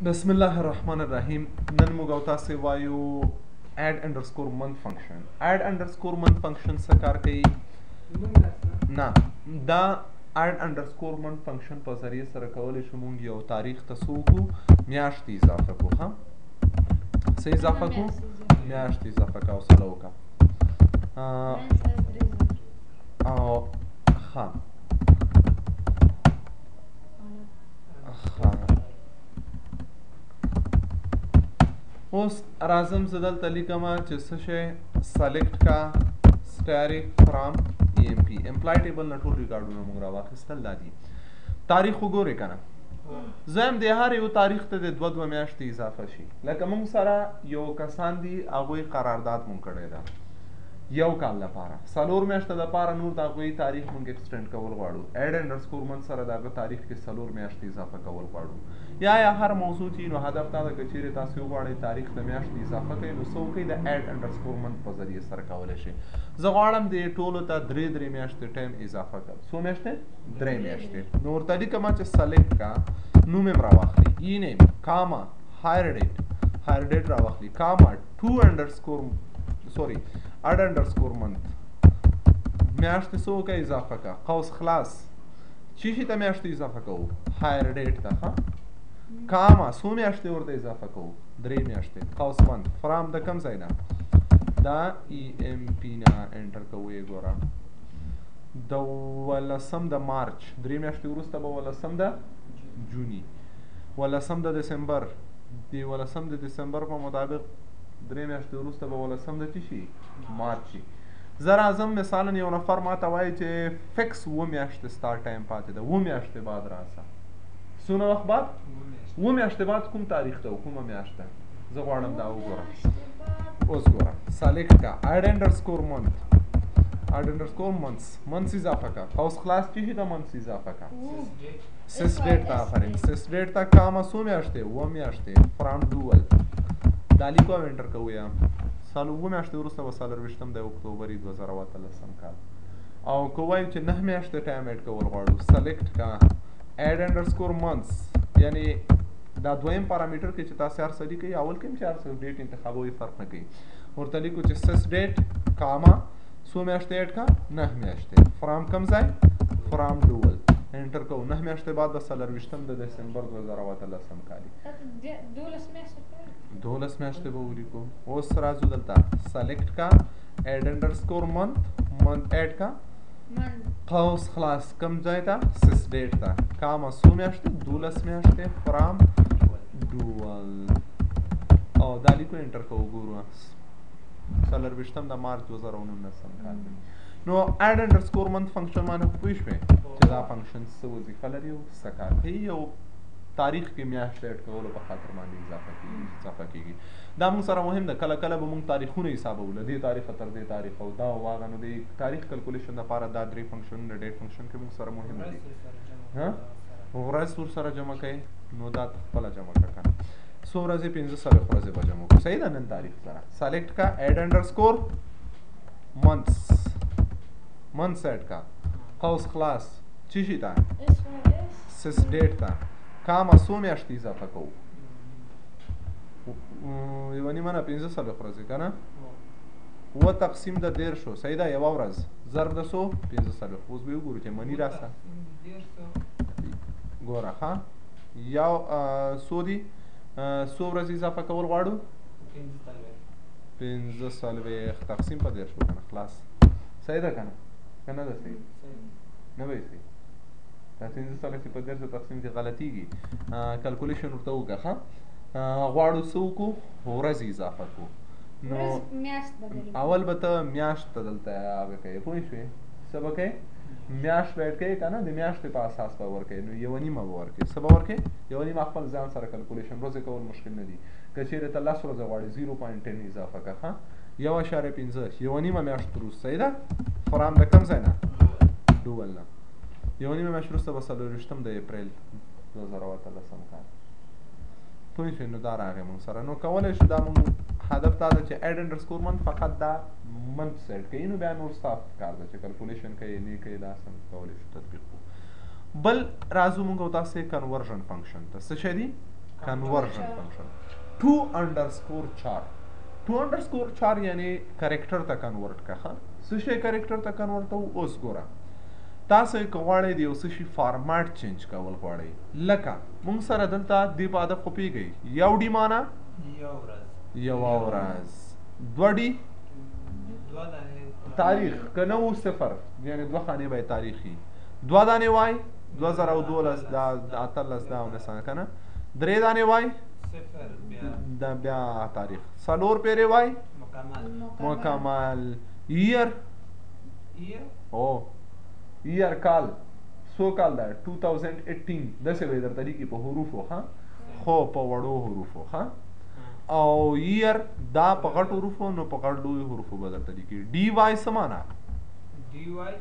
بسم الله الرحمن الرحیم. نن موږ او تاسو وایو add underscore month function. Add underscore month function څه کار کوي؟ نه، دا add underscore month function په ذریعه سره کولی شو موږ یو تاریخ ته څه وکړو؟ میاشتې اضافه کړو. ها، څه اضافه کړو؟ میاشتې اضافه کړه او سره وکړه. او ښه ښه، اوس راځم زه دلته لیکم چې څه شی select کا star from EMP employee table نه ټول ریکارډونه موږ راواخیستل. دا دي تاریخ وګورئ که نه، زه هم د هر یو تاریخ ته د دوه دوه میاشتې اضافه شي. لکه موږ سره یو کسان دي، هغوی قرارداد مونږ کړی ده یو کال لپاره، څلور میاشتې لپاره، نور د هغوی تاریخ مونږ extend کول غواړو. add underscore month سره د هغه تاریخ کې څلور میاشتې اضافه کول غواړو. یا هر موضوع چې نو هدف دا ده که چیرې تاسو وغواړئ تاریخ د میاشتې اضافه کړئ نو څه وکړئ، د add underscore month په ذریعه سره کولی شئ. زه غواړم دې ټولو ته درې درې میاشتې time اضافه کړم. څو میاشتې؟ درې میاشتې. نو ورته لیکم چې select کا، نوم یې راواخلي e name comma hire date، hire date راواخلي comma to underscore sorry add underscore month میاشتې څه وکړه؟ اضافه کا، قوس خلاص. چی شي ته میاشتې اضافه کوو؟ hire date ته. ښه، comma څو میاشتې ورته اضافه کوو؟ درې میاشتې، قوس بند. from د کوم ځای نه؟ دا EMP نه. enter کوو یې. ګوره، د ولسم د مارچ درې میاشتې وروسته به ولسم د جوني، ولسم د دسمبر، د ولسم د دسمبر په مطابق درې میاشتې وروسته به ولسم د چی شي؟ مارچ شي. زه راځم، مثلا یو نفر ما ته وایي چې fix اووه میاشتې ستا time پاتې ده، اووه میاشتې بعد راسه. څونه وخت بعد؟ اووه میاشتې بعد. کوم تاریخ ته او کومه میاشت ده؟ زه غواړم دا وګورم. اوس ګوره، select کا add underscore month، add underscore months، months اضافه کا، قوس خلاص. چی شي ته months اضافه کا؟ sys date ته. آفرین، sys date ته comma څو میاشتې؟ اووه میاشتې. from dual. دا لیکو او enter کوو. یا سال اووه میاشتې وروسته به څلورویشتم د اکتوبر 2018 کال. او که وایو چې نهه میاشتې time add کول غواړو، select کا add underscore months، یعنی دا دویم پارامیټر کې چې تاسو هر څه لیکئ، اول کې هم چې هر څه date انتخابوي فرق نه کوي. ورته لیکو چې sys date comma څو میاشتې add کا؟ نهه میاشتې. from کوم ځای؟ from dual. enter کوو. نهه میاشتې بعد به څلورویشتم د دسمبر 2018 کال. 12 میاشتې به ولیکو. اوس راځو دلته، select کا add underscore month، month add کا، قوس خلاص. کوم ځای ته؟ sys date ته. comma څو میاشتې؟ 12 میاشتې. from dual. او دا لیکو، enter کوو. ګورو، څلورویشتم د مارچ 2019 کال. نو add underscore month function باندې خو پوه شوې چې دا function څه وظیفه لري او څه کار کوي؟ یو تاریخ کې میاشت add کولو په خاطر باندې اضافه کیږي. دا موږ سره مهم ده. کله کله به موږ تاریخونه حسابوو، له دې تاریخه تر دې تاریخ او دا او هغه. نو د تاریخ calculation لپاره دا درې فنکشنونه date function کې موږ سره مهم دي. ها، ورځ ورسره جمع کوي، نو دا خپله جمع کړه که نه. څو ورځې؟ 45 ورځې به جمع کړو. صحیح ده؟ نن تاریخ سره select کا add underscore months، months add کا، قوس خلاص. چی شي ته؟ sys date ته. comma څو میاشتې اضافه کوو؟ یوه نیمه نه، 45 ورځې که نه؟ اووه تقسیم د دېرشو، صحیح ده؟ یوه ورځ ضرب د څو؟ 45. اوس به وګورو چې مني راسه. ګوره، ښه، یو څو دي؟ څو ورځې اضافه کول غواړو؟ 45 تقسیم په دېرشو که نه، خلاص. صحیح ده که نه؟ که نه ده صحیح؟ نه به یې صحیح. دا 45 په دېرشو تقسیم کې غلطیږي. calculation ورته وکړه. ښه، غواړو څه وکړو؟ ورځې اضافه کړو. نو اول به ته میاشت ته دلته هغه کوې، پوه شوې؟ څه به کوې؟ میاشت به add کوې که نه؟ د میاشتې په اساس به ورکوې، نو یوه نیمه به ورکوې. څه به ورکوې؟ یوه نیمه. خپل ځان سره calculation، ورځې کول مشکل نه دي. که چیرې ته لس ورځې غواړې، 0.10 اضافه کړه. ښه، 1.5، یوه نیمه میاشت وروسته. صحیح ده؟ from د کوم ځای نه؟ dual نه. یوه نیمه میاشت وروسته به څلورویشتم د اپریل 2018 کال. پوه شوې؟ نو دا راغی موږ سره. نو کولی شو، دا موږ هدف دا ده چې add underscore month فقط دا month set کوي، نو بیا نور ستا کار ده چې calculation کوي نه کوي. دا سم کولی شو تطبیق کړو. بل راځو موږ او تاسې conversion function ته. څه شی دي؟ conversion function. To underscore char، to underscore char یعنی character ته convert کا. ښه، څه شی character ته convert؟ اوس ګوره، تاسو که غواړئ د یو څه شي format change کول غواړئ، لکه مونږ سره دلته دې په هدف خو پوهېږئ، یو D معنا یو ورځ، یوه ورځ، دوه D تاریخ، که نه و صفر، یعنې دوه خانې به یې تاریخي، دوه دانې Y 2012 دا 18 دا ونسه که نه، درې دانې Y صفر دا بیا تاریخ، څلور پیرې Y مکمل، مکمل. year او year کال، څو کال ده؟ 2018 داسې به یې درته لیکي په حروفو، ښه، خو په وړو حروفو، ښه. او year دا په غټو حروفو، نو په غټ لویو حروفو به درته لیکي. D Y څه معنا؟ D Y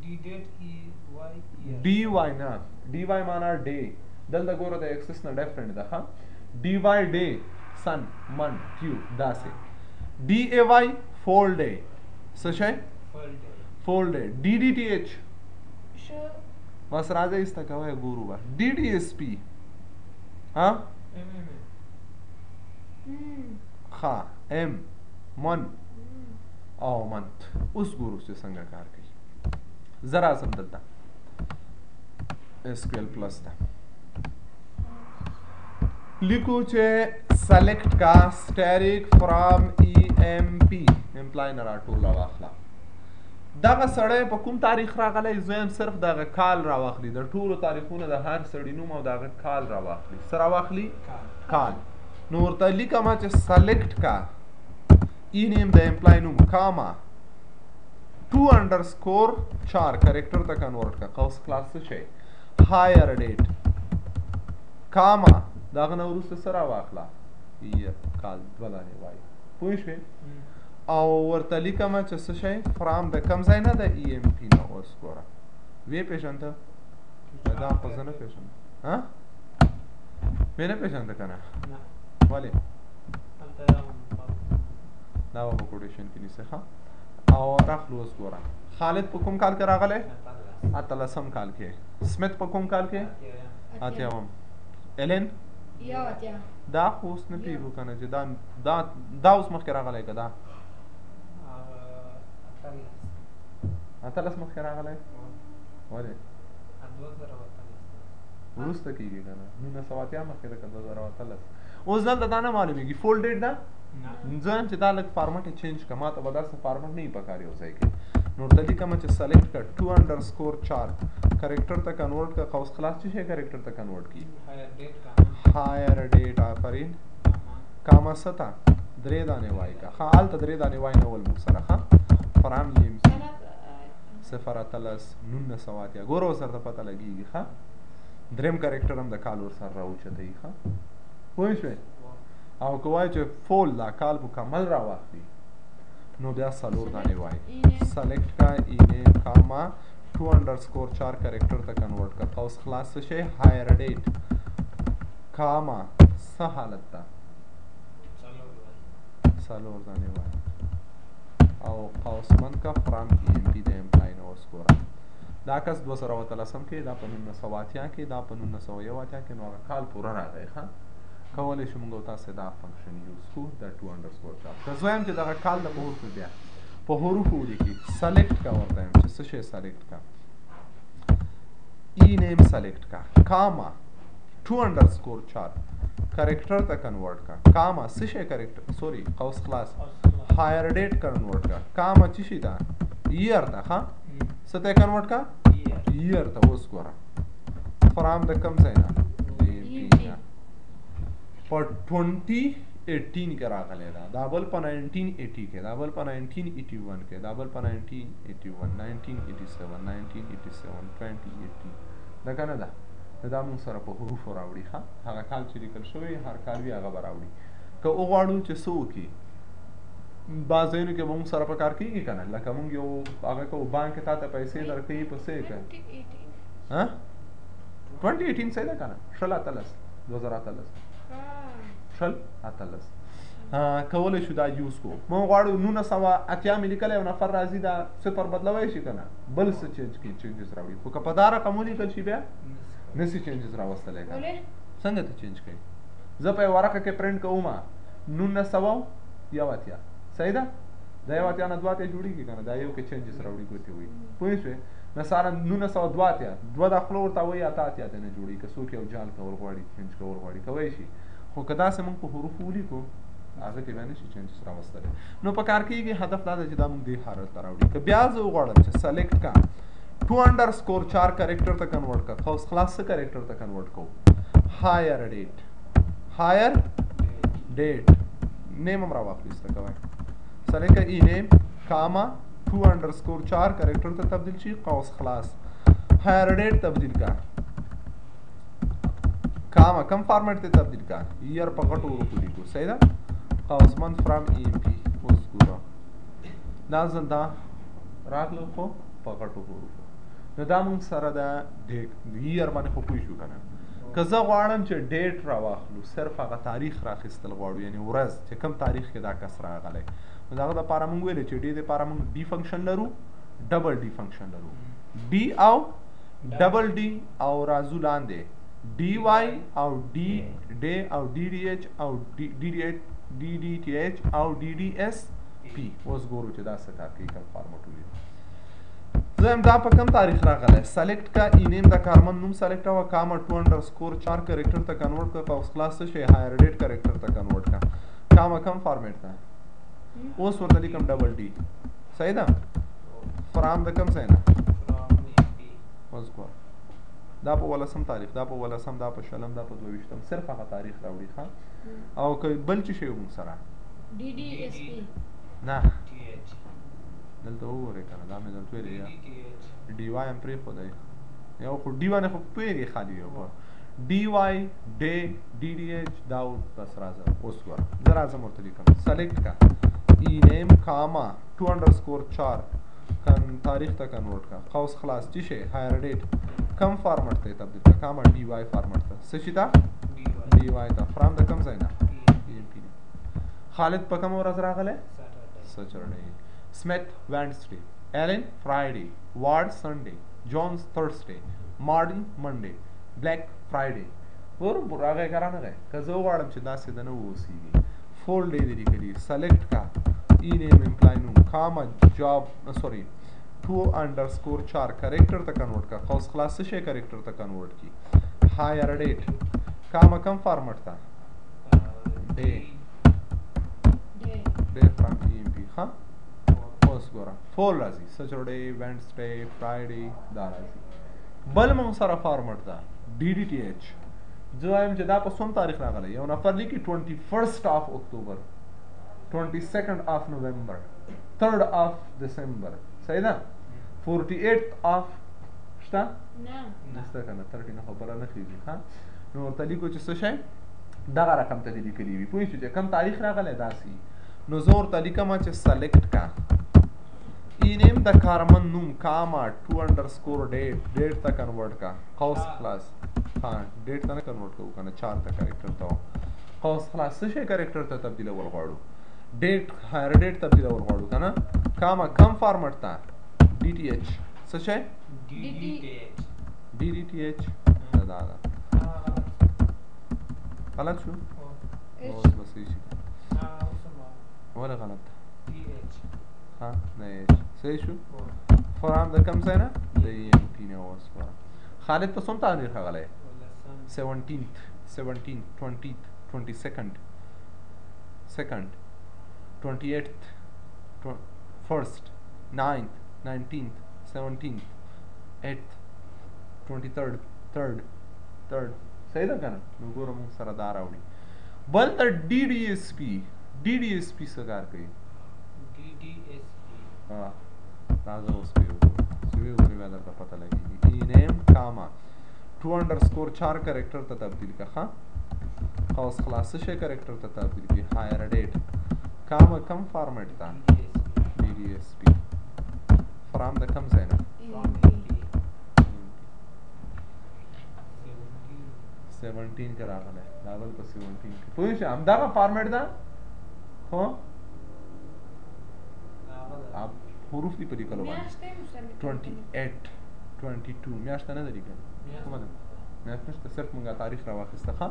D date E Y. D Y نه، D Y معنا day. دلته ګوره د Access نه different ده، ښه. D Y day، سن، month، کیو داسې. D A Y full day، څه شی؟ full day. D D T H بس راځئ ایسته کوئ، ګورو به. D D S P ها ښه، M mon او month. اوس ګورو چې څنګه کار کوي. زه راځم دلته SQL Plus ته، لیکو چې select کا asterisk from EMP، employee نه راټول راواخله. دغه سړی په کوم تاریخ راغلی؟ زه یم صرف دغه کال راواخلي، د ټولو تاریخونو د هر سړي نوم او دغه کال راواخلي. څه راواخلي؟ کال. نو ورته لیکم چې select کا E name د employee نوم، comma، to underscore char، character ته convert کا، قوس خلاص، څه شی؟ hire date، comma، د هغه نه وروسته څه راواخله؟ year، کال، دوه دانې Y. پوه شوې؟ او ورته لیکم چې څه شی؟ from د کوم ځای نه؟ د EMP نه. اوس ګوره، ویې پېژنده؟ دا خو زه نه پېژنم. ها، ویې نه پېژنده که نه؟ ولې؟ دا به په quotation کې نیسې. ښه، او راخلو. اوس ګوره، خالد په کوم کال کې راغلی؟ اتلسم کال کې. سمیت په کوم کال کې؟ اتیاوم. الین 81. دا خو اوس نه پوهېږو که نه چې دا دا دا اوس مخکې راغلی که دا 18 مخکې راغلی؟ ولې وروسته کېږي که نه؟ 1980 مخکې ده که 2018؟ اوس دلته دا نه معلومېږي. full date ده. زه وایم چې دا لږ format یې change کړه، ما ته به داسې format نه وي پکار یو ځای کې. نو ورته لیکم چې select کړه to underscore char، character ته convert کړه، قوس خلاص، څه شی character ته convert کړي؟ hire date. آفرین. کاما ستا درې دانې Y کا. ښه، هلته درې دانې Y نه ول موږ سره. ښه، from EMP 0 18 1980. ګوره، اوس درته پته لګېږي. ښه، دریم character هم د کال ورسره راوچتوي. ښه، پوه شوې؟ او که وایي چې full دا کال مکمل راواخلي، نو بیا څلور دانې Y. select کا E name، comma، to underscore char، character ته convert کا، قوس خلاص، څه شی؟ hire date، comma، څه حالت ده؟ څلور دانې Y او قوس بند کا، from EMP د employee نه. اوس ګوره، دا کس 2018 کې، دا په 1980 کې، دا په 1981 کې، نو هغه کال پوره راغی. ښه، کولی شو موږ تاسو دا function use کو، دا to underscore char. که زه وایم چې دغه کال د په حروفو، بیا په حروفو ولیکي، select کا، ورته وایم چې څه شی select کا؟ E name select کا، comma، to underscore char، character ته convert کا، کاما، څه شی character؟ sorry، قوس خلاص، hire date convert کا، کاما، څه شي ته؟ year ته. ښه، څه ته convert کا؟ year ته. اوس ګوره، from د کوم ځای نه؟ نه، په 2018 کې راغلی دا، دا بل په 1980 کې، دا بل په 1981 کې، دا بل په 1981، 1987، 1987، 2018 دا که نه ده؟ دا موږ سره په حروفو راوړي. ښه، هغه کال چې لیکل شوی هر کال وي، هغه به راوړي. که وغواړو چې څه وکړي، بعض ځایونو کې به موږ سره په کار کېږي که نه؟ لکه موږ یو هغه کوو، بانک تا ته پیسې درکوي په څه کوي؟ ها، 2018 صحیح ده که نه؟ 20 18، 2018، 20 18. کولی شو دا use کو. موږ غواړو 1980 مې لیکلی، یو نفر راځي دا صفر بدلوی شي که نه؟ بل څه change کوي، changes راوړي. خو که په دا رقم ولیکل شي، بیا نسی changes راوستلی که نه؟ څنګه ته چینج کوي؟ زه په ورقه کې پرنټ کوم 1981، صحیح ده؟ دا 81 نه 82 جوړیږي که نه؟ دا یو کې چینجز راوړي ګوتې وایي، پوه شوې؟ مثلا 1982 دوه دا خوله ورته وایي 88 ته نه جوړیږي. که څوک یو جال کول غواړي، چینج کول غواړي، کوی شي، خو که داسې موږ په حروفو ولیکو هغه کې بیا نه شي چینجز راوستلی. نو په کار کېږي هدف دا دی چې دا موږ دې حالت ته راوړي. که بیا زه وغواړم چې select کا 2 underscore char character ته convert کا، قوس خلاص څه character ته convert کوو؟ hire date، hire date name هم راواخلو ایسته کوی. select e name comma 2 underscore char character ته تبدیل شي، قوس خلاص hire date تبدیل کا، کاما کم فارمیټ ته تبدیل کا، year په غټو حروفو لیکو، صحیح ده؟ قوس بند from emp. اوس ګوره دا ځل دا راغله خو په غټو حروفو. نو دا موږ سره د date year باندې خو پوه شو که نه؟ که زه غواړم چې date راواخلو، صرف هغه تاریخ راخیستل غواړو، یعنی ورځ چې کوم تاریخ کې دا کس راغلی، نو د هغه دپاره موږ ویلې چې D دپاره موږ D function لرو، double D function لرو، D او double D او راځو لاندې D Y او D D او D D H او D D D H D D T H او D D S P. اوس ګورو چې دا څه کار کوي، کوم فارمټ ولري. زه هم دا په کوم تاریخ راغلی، select کا e name د کارمند نوم select کا، comma 2 underscore char character ته convert کا، قوس خلاص څه شي hire date character ته convert کا، کاما کم فارمیټ ته. اوس ورته لیکم double D، صحیح ده؟ from د کوم ځای نه؟ اوس ګوره دا په ولسم تاریخ، دا په ولسم، دا په شلم، دا په 22م، صرف هغه تاریخ راوړي. ښه، او که بل څه شی موږ سره D D S P نه دلته وګورئ که نه، دا مې درته ویلې یا D Y هم پرېښودی، یو خو D باندې خو پوهېږئ خالي یو په D Y D D D H دا بس راځه. اوس ګوره زه راځم ورته لیکم select کا e name comma 2 underscore char تاریخ ته convert کا، قوس خلاص چې شی hire date کم فارمټ ته تبدیل کا، comma D Y format ته، څه شي ته؟ D Y ته، from د کوم ځای نه؟ EMP نه. خالد په کومه ورځ راغلی؟ Saturday. Smith Wednesday, Allen Friday, Ward Sunday, Jones Thursday, Martin Monday, Black Friday. ګور راغی که رانغی؟ که زه وغواړم چې داسې د نه واوسېږي، full day دې لیکلي، select کا e name employee نوم comma job sorry 2 underscore char character ته convert کا، قوس خلاص څه شی character ته convert کی، hire date comma کم فارمټ ته day day from EMP. ښه اوس ګوره full راځي، Saturday، Wednesday، Friday دا راځي. بل موږ سره فارمټ ده D D T H. زه وایم چې دا په څوم تاریخ راغلی؟ یو نفر لیکي 21 of October، 22 of November، 3 of December، صحیح ده؟ 48 of شته؟ نه نشته که نه؟ 30 نه خو بله نه خېږي. ښه نو ورته لیکو چې څه شی دغه رقم ته دې لیکلي وي، پوه شو چې کوم تاریخ راغلی داسې. نو زه ورته لیکم چې select کا e name د کارمند نوم comma 2 underscore date، date ته convert کا، قوس خلاص. ها date ته نه convert کوو که نه، char ته character ته، قوس خلاص څه شی character ته تبدیلول غواړو؟ date، hire date تبدیلول غواړو که نه؟ کاما کم فارمټ ته D T H، څه شی؟ D D T H، D D T H. نه دا ده غلط شو، اوس به صحیح شي. ولې غلط ده؟ ها نه H صحیح شو. from د کوم ځای نه؟ د EMP نه. اوس ګوره خالد په څوم تاریخ راغلی؟ 17th، 17th، 20th، 22nd، 2nd، 28th، 1st، 9th، 19th، 17th، 8th، 23rd، 3rd، 3rd، صحیح ده که نه؟ نو ګوره موږ سره دا راوړي. بل د D D S P، D D S P څه کار کوي؟ D D S P. ها راځه اوس پرې وګورو چې ویې ګورې بیا درته پته لګېږي. e name comma 2 underscore char character ته تبدیل که، ښه قوس خلاص څه شی character ته تبدیل کړي؟ hire date comma کم فارمیټ ته D D S P، from د کوم ځای نه؟ 17 کې راغلی، دا بل په 17 کې، پوه شوې؟ همدغه فارمیټ ده خو حروف دي په لیکلو باندې 28، 22 میاشت نه ده لیکلې، کومه ده؟ میاشت نشته، صرف مونږه تاریخ راواخیسته. ښه،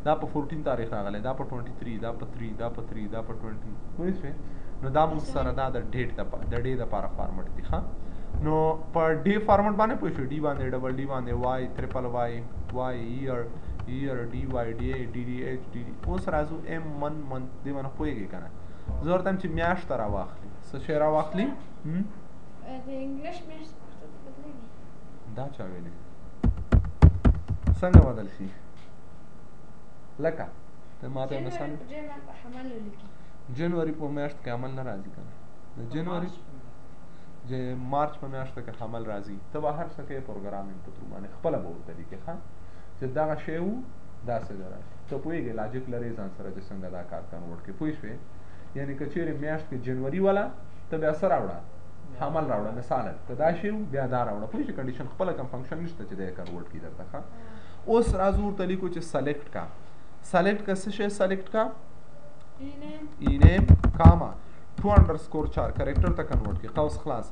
دا په 14 تاریخ راغلی، دا په 23، دا په 3، دا په 3، دا په 20. پوه شوې؟ نو دا مونږ سره دا د ډیټ د ډے دپاره فارمټ دی. ښه، نو په ډي فارمټ باندې پوه شوې؟ ډي باندې ډبل ډي باندې وای تریپل وای وای ایر ایر ډي وای ډي ای ډي ډي ایچ ډي ډي. اوس راځو ایم من من دې باندې پوهېږې که نه؟ زه ورته وایم چې میاشت راواخلي. څه شی راواخلي؟ د انګلیش میاشت پښتو ته بدلېږي. دا چا ویلي؟ څنګه بدل شي؟ لکه ته ماته مثال. په حمل ولیکي. جنوري په میاشت کې حمل نه راځي که نه؟ د جنوري مارچ په میاشت کې حمل راځي. ته به هر څه کوې پروګرامینګ په ترو باندې خپله به ورته لیکې. ښه، چې دغه شی و داسې به راشي. ته پوهېږې لاجیک لرې ځان سره چې څنګه دا کار کنورټ کړې. پوه شوې؟ یعنې که چیرې میاشت کې جنوري وله ته بیا څه راوړه؟ حمل راوړه. مثالا که دا شی و بیا دا راوړه. پوه شوې؟ کنډیشن خپله کوم فنکشن نشته چې دی کنورټ کړي درته. ښه، اوس راځو ورته لیکو چې سلیکټ کا. سلیکټ کا څه شی سلیکټ کا؟ ای نیم کاما 2 انډرسکور 4 کریکټر ته کنورټ کړي، قوس خلاص.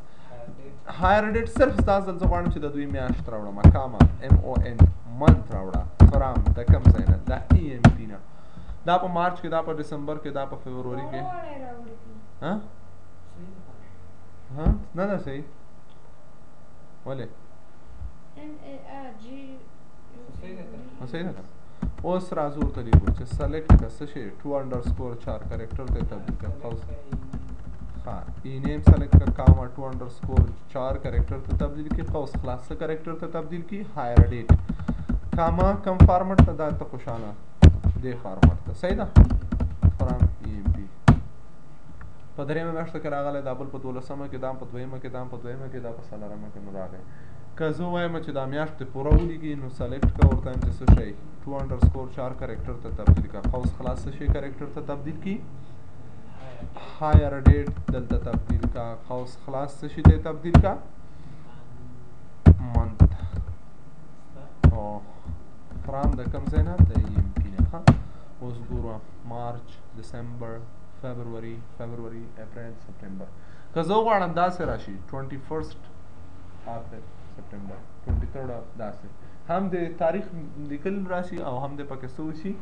هایر ډیټ صرف دا ځل زه غواړم چې د دوی میاشت راوړم. کاما ایم او ان منت راوړه. فرام د کوم ځای نه؟ د ای ایم پی نه. دا په مارچ کې، دا په دسمبر کې، دا په فبروري کې. ها ها، نه ده صحیح. ولې؟ صحیح ده. اوس راځو ورته لیکو چې سلیکټ که څه شی 2 انډرسکور 4 کریکټر ته تبدیل کړه، قوس. ښه، ای نیم سلیکټ کړه، کاما 2 انډرسکور 4 کریکټر ته تبدیل کړي، قوس خلاص. څه کریکټر ته تبدیل کړي؟ هایر ډیټ کاما کم فارمټ ته. دا ته خوشحاله دې فارمټ ته. صحیح ده. فرام ای ایم پی په درېیمه میاشت کې راغلی، دا بل په دولسمه کې، دا په دویمه کې، دا په دویمه کې، دا په څلورمه کې. نو راغی. که زه وایم چې دا میاشت دې پوره ولیکي نو سلیکټ که ورته وایم چې څه شی 2 انډرسکور 4 کریکټر ته تبدیل کړه، قوس خلاص. څه شی کریکټر ته تبدیل کړي؟ هایر ډیټ دلته تبدیل کا، قوس خلاص. څه شي ته تبدیل کا؟ منت. او فرام د کوم ځای نه؟ د ای ایم پی نه. ښه، اوس ګورو مارچ، دسمبر، فبروري، فبروري، اپریل، سپټمبر. که زه وغواړم داسې راشي 21 آف سپټمبر، 23 آف، داسې هم د تاریخ لیکل راشي او هم د پکې څه وشي،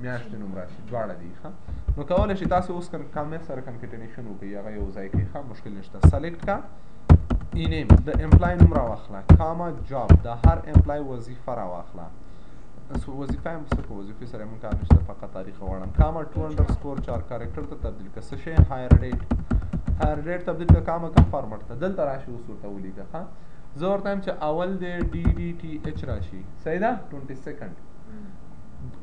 میاشتې نوم راشي، دواړه دي. ښه، نو کولی شئ تاسو اوس کامل سره کنکټینیشن وکړئ، هغه یو ځای کې. ښه، مشکل نشته. سلیکټ کا ای نیم د امپلای نوم راواخله، کاما جاب د هر امپلای وظیفه راواخله. وظیفه هم څه کوو، وظیفې سره مونږ کار نشته، فقط تاریخ غواړم. کاما 2 انډرسکور 4 کریکټر ته تبدیل کړه. څه شی؟ هایر ډیټ. هایر ډیټ تبدیل کړه، کاما کم فارمټ ته دلته راشي. اوس ورته ولیکه. ښه، زه ورته وایم چې اول دی ډي ډي ټي ایچ راشي. صحیح ده؟ 22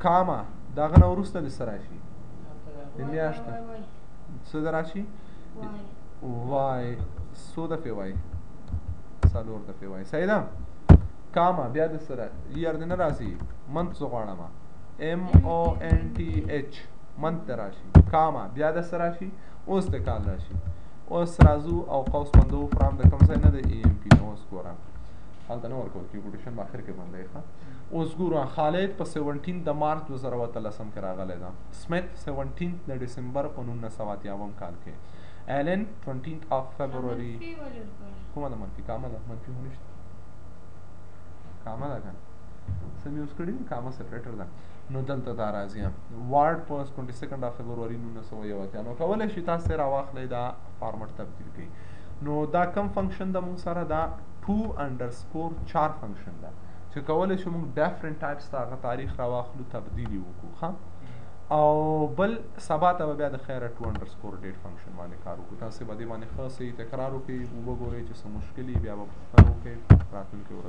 کاما د هغه نه وروسته دې څه راشي؟ د میاشت څه د راشي؟ وای. څو دفعې وای؟ څلور دفعې وای. صحیح ده؟ کاما بیا د سره ایر دې نه راځي. منت زه غواړم ایم او ان ټي ایچ منت ته راشي، کاما بیا د سره راشي. اوس د کال راشي. اوس راځو او قوس بندو فرام د کوم ځای نه؟ د ای ایم پی نه. اوس ګوره هلته نه ورکول کېږي، کوټیشن به اخر کې بندوي. ښه، اوس ګورو خالد په 17 د مارچ 2013 کې راغلی ده، سمیت 17 د دسمبر په 1980 کال کې، ایلن 20 آف فبروري. کومه ده منفي؟ کامه ده، منفي خو نشته، کامه ده که نه؟ څه مې اوس کړي دي؟ کامه سپریټر ده. نو دلته دا راځي وارډ په 22 آف فبروري 1981. نو کولی شئ تاسې راواخلئ دا فارمټ تبدیل کړئ. نو دا کم فنکشن ده مونږ سره؟ دا 2 انډرسکور 4 فنکشن ده چې کولی شو مونږ ډیفرنټ ټایپس ته هغه تاریخ راواخلو، تبدیل یې وکړو. ښه، او بل سبا ته به بیا د خیره 2 انډرسکور ډیټ فنکشن باندې کار وکړو. تاسې به دې باندې ښه صحیح تکرار وکړئ، وګورئ چې څه مشکل وي، بیا به پوښتنه وکړئ. راتلونکې ورځ